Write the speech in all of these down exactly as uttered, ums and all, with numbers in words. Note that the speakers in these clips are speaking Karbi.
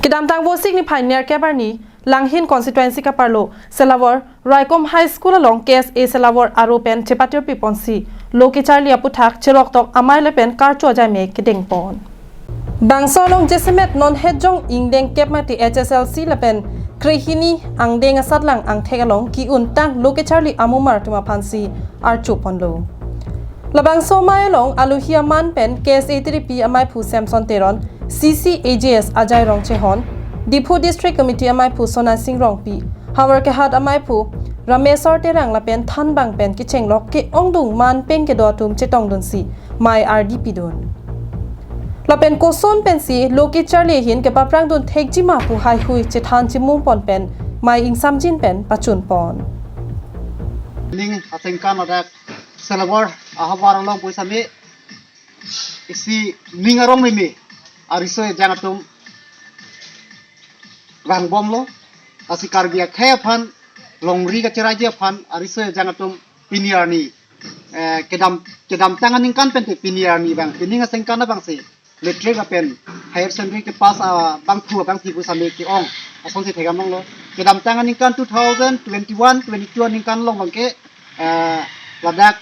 Kedamtang Vosik niphai nerkep arni Langhin constituency kaparlo Selawor Raikom High School along K S A Selawor aro pen chepatirpi ponsi lo kecharli aputhak cheroktok amei lapen karcho ajai me kedeng pon. Bangso along jasemet non hetjong ingdeng kep mati H S L C lapen krehini angdeng asatlang angthek along ki-untang lo kecharli amumar atum aphansi archo ponlo. Labangso amei along alohi aman pen K S A tiripi ameiphu Samson Teron, C C A J S Ajai Rongchehon, Diphu District Committee ameiphu Sonasing Rongpi, Howraghat ameiphu Rameswar Terang lapen thanbang pen kechenglok ke-ongdung man peng kedo atum chetongdunsi mei ardi pidun. Lapen koson pensi lo kecharli ahin kepaprangdun thekjima pu haihui chethan chimum pon pen mei ingsamjin pen pachun pon. Ning asengkan ladak Selawor ahavar along pusitame isi ning arong meme ariso ejang atum vangbomlo, lasi Karbi akhei aphan longri kacheraiji aphan ariso ejang atum pini arni, eh, kedam kedamtang aningkan pente pini arni abang, pining asengkan abangsi matric lapen higher secondary kepass abangphu abangphi pusitame ke-ong asonsi thekdam longlo. Kedamtang aningkan two thousand twenty-one twenty-two aningkan along abangke, eh, ladak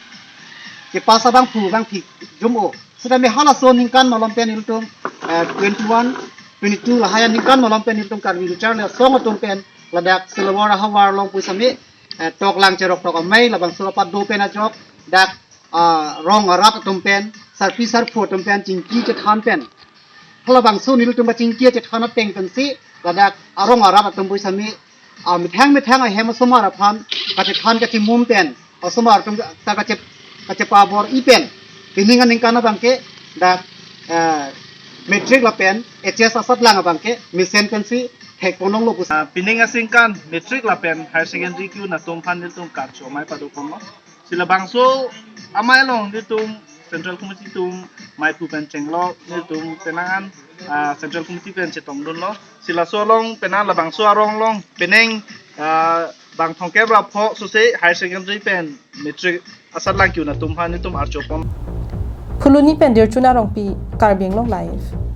kepass abangphu abangphi jum-o. Sitame halaso aningkan malom pen ilitum, eh, twenty-one twenty-two lahai aningkan malom pen ilitum Karbi kacharli asong atum pen ladak Selawor ahavar along pusitame, eh, toklang cheroktok amei labangso apado pen ajok dak, ah, rong arat atum pen, sarpi sarpo atum pen chingki chethan pen, halabangso nelitum pachingki chethan ateng pensi ladak arong arat atum pusitame, ah, methang methang ahem asomar aphan kachethan kachimum pen, asomar atum ta kache kachepabor-i pen pining aningkan abangke dak, eh, matric lapen H S asatlang abangke mesen pensi thek pon longlo pusi. Ah, pining asengkan matric lapen higher secondary ke-un atum aphan nelitum karcho amei pado ponlo. Si labangso amei along nelitum Central Committee atum meiphu pen chenglok, nelitum penang an, ah, Central Committee pen chetongdunlo. Si laso along penang labangso arong along penang, ah, bang thomkep ra pho sose higher secondary pen matric asatlang ke-un atum aphan nelitum archo pon. Phuloni pen Dirchun Rongpi, Karbi Anglong Live.